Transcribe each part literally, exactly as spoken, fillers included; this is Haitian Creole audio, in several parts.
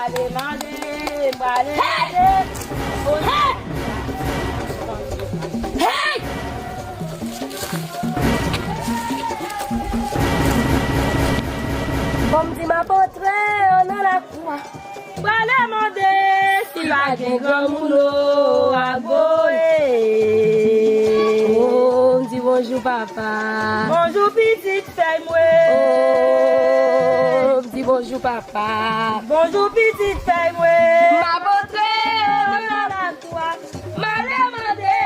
Prale mande, prale mande. Hey! Hey! Bon, m di m ap antre nan lakou a. Prale mande si pa gen granmoun o ago e. Oh, m di bonjou papa. Bonjou pitit fèy mwen. Oh, m di bonjou papa. Bonjou pitit fèy mwen. M ap antre nan lakou a. M ale mande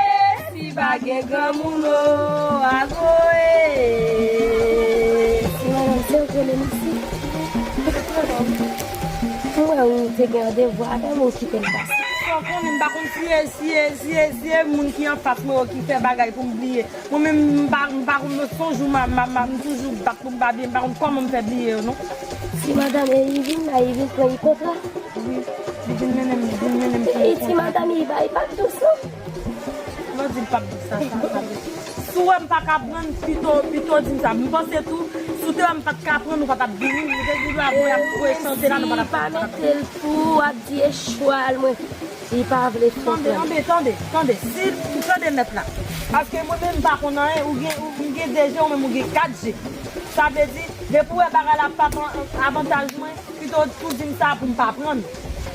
si pa gen granmoun o ago e. Si madanm se ou konnen m isi. Mwen ou te gen randevou avè m ou kite m pase. Sa w konnen m pa konn siye, siye, siye, siye moun ki anfas mwen yo ki fè bagay pou m bliye. Mwen menm m pa, m pa konn sonj ou m, m, m, m toujou bat pou m pa bliye, m pa konn kòman m fè bliye yo non. Si madanm e Yvin la, Yvin pran ipot la. Wi, li vin mennen m, li vin mennen m. E ti madanm Iba, li pa t dous non. Mwen di l p ap di sa, sa, sa. Si w wè m pa ka pran, pito, pito di m sa. M panse tou, si w te wè m pa t ka pran, ou pa t ap vini. Ou te di la voye ap voye chante la, nou pa t ap pa mete l pou ap di e chwal mwen. Li pa vle fè. Tande, tande, tande, tande. Si, tande mèt la. Paske mwen menm m pa konn anyen, ou gen, ou, m gen de je, ou menm ou gen kat je. Sa vle di, depi w wè bagay la p ap an, avantaj mwen, pito tou di m sa pou m pa pran.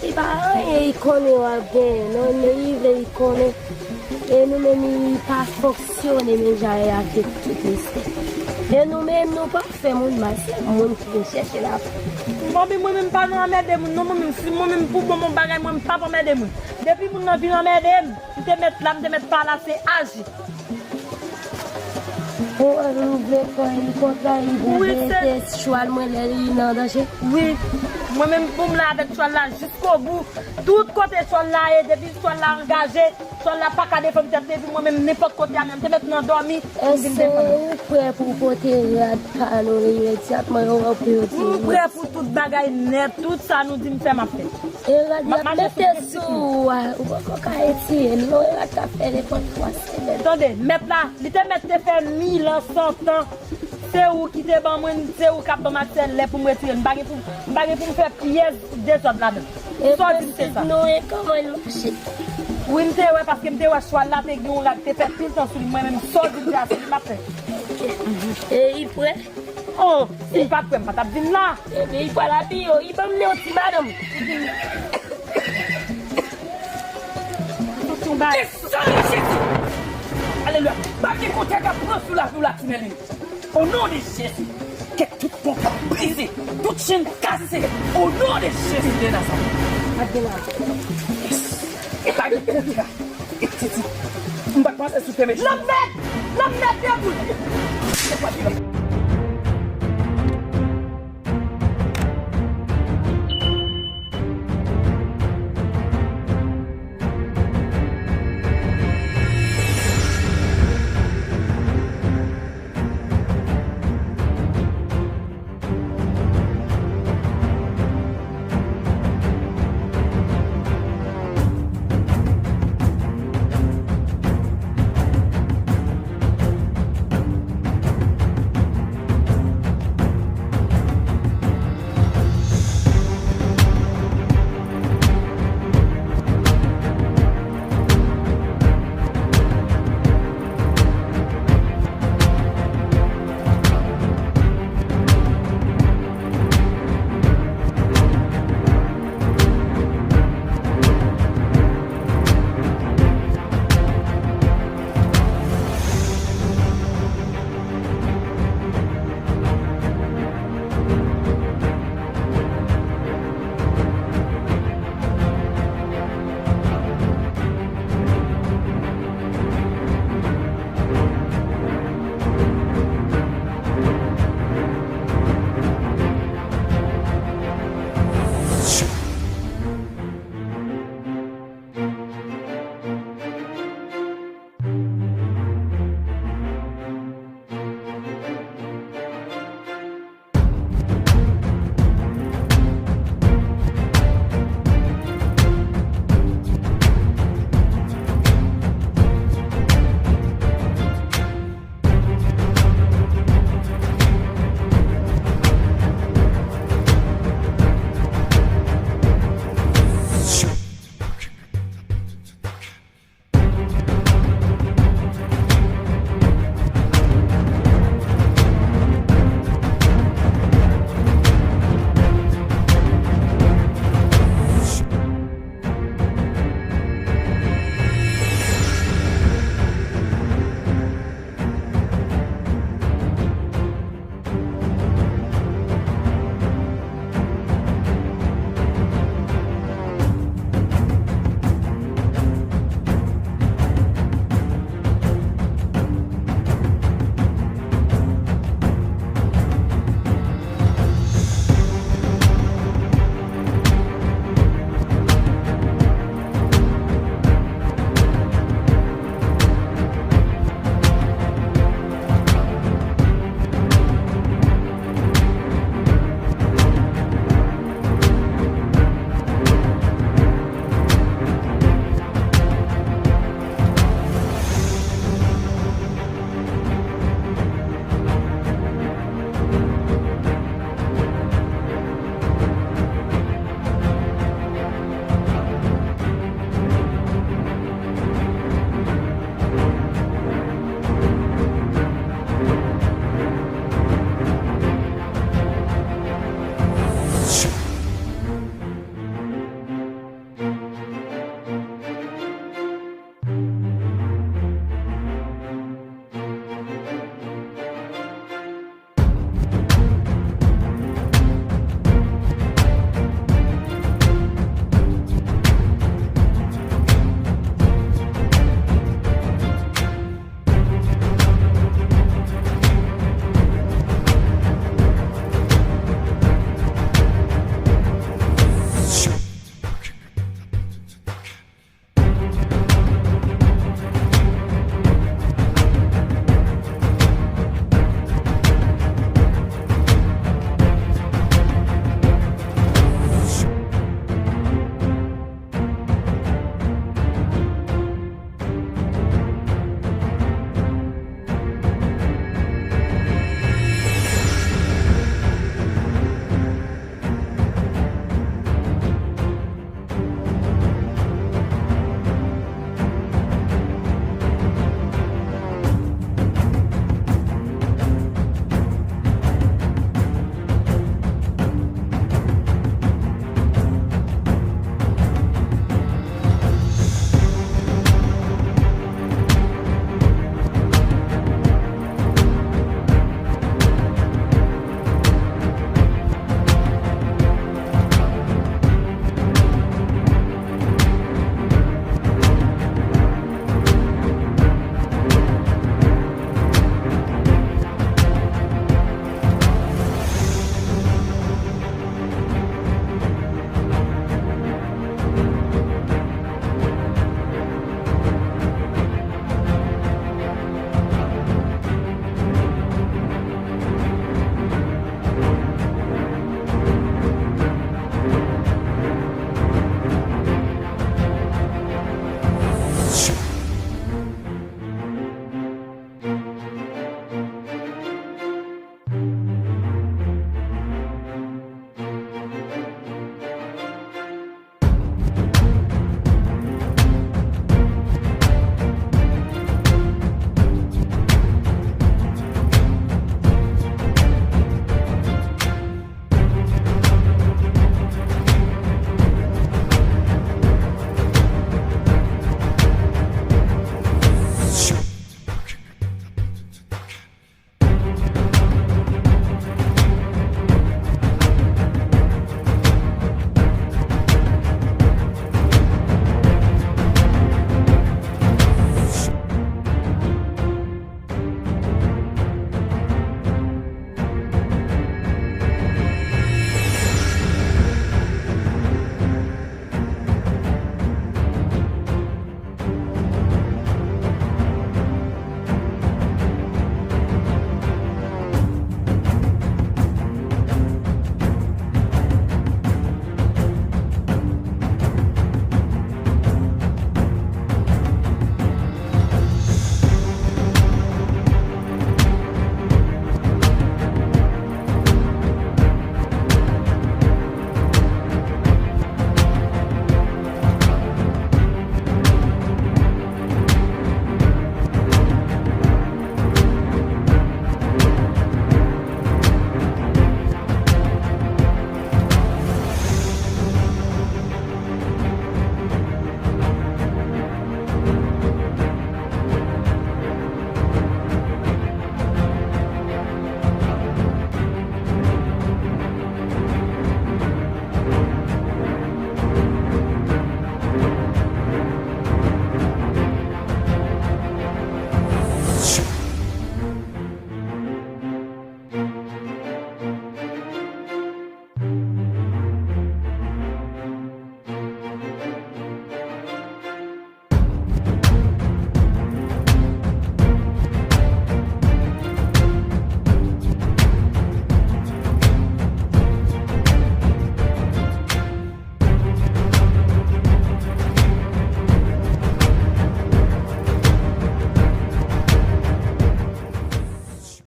Li pa anyen, li konnen w ap genyen non, men li vle li konnen. E nou menm li pa fonksyone menm jan e avèk tout respè. E nou menm nou pa fè moun mal, se moun ki vin chèche lavi. Bon, men mwen menm pa nan anmède moun non, mwen menm si mwen menm pou bon bon bagay mwen m p ap anmède moun. Depi moun nan vin anmède m, m te mèt la, m te mèt pa la, se aji. Ou wè nou vle fè li kontra li pou mete chwal mwen lè li nan danje. Wi. Mwen menm pou m la avèk chwal la jiskobou. Tout kote chwal la ye, depi chwal la angaje, chwal la pa ka defann tèt li, epi mwen menm nenpòt kote a menm, te mèt nan dòmi pou m vin defann. Èske ou prè pou pote rad pa nou imedyatman yo wè pou yo di nou? M prè pou tout bagay nèt, tout sa nou di m fè m ap fè. E rad la pete sou ou a, ou poko ka retire l non, e rad ka fè nenpòt twa semèn. Tande, mèt la, li te mèt te fè mil an, san tan. Se ou ki te ban mwen, se ou k ap ban m aksè lè pou m retire l. M pa gen pou, m pa gen pou m fè pyès dezòd ladan. Sa w di m se sa. E nou e kòman l mache? Wi, m te wè, paske m te wè chwal la te gen yon rad te fè pil tan sou li. Mwen menm, sa w di m se a sou li m ap fè. E li prè? Oh, si m pa t prè, m pa t ap vin la. Ebyen, li pral abiye w. Li ban m yon ti madanm. Soti yon bagay. Desann, Jezi! Alelouya! Pa gen kontè k ap pran sou lavi w la, ti Mèlin. O non de Jezi, ke tout pon brize, tout chenn kase. O non de Jezi de Nazarèt. Yes. E pa gen kontra. E titi. M pa t panse sou te mechan. Lanmèd! Lanmèd debout!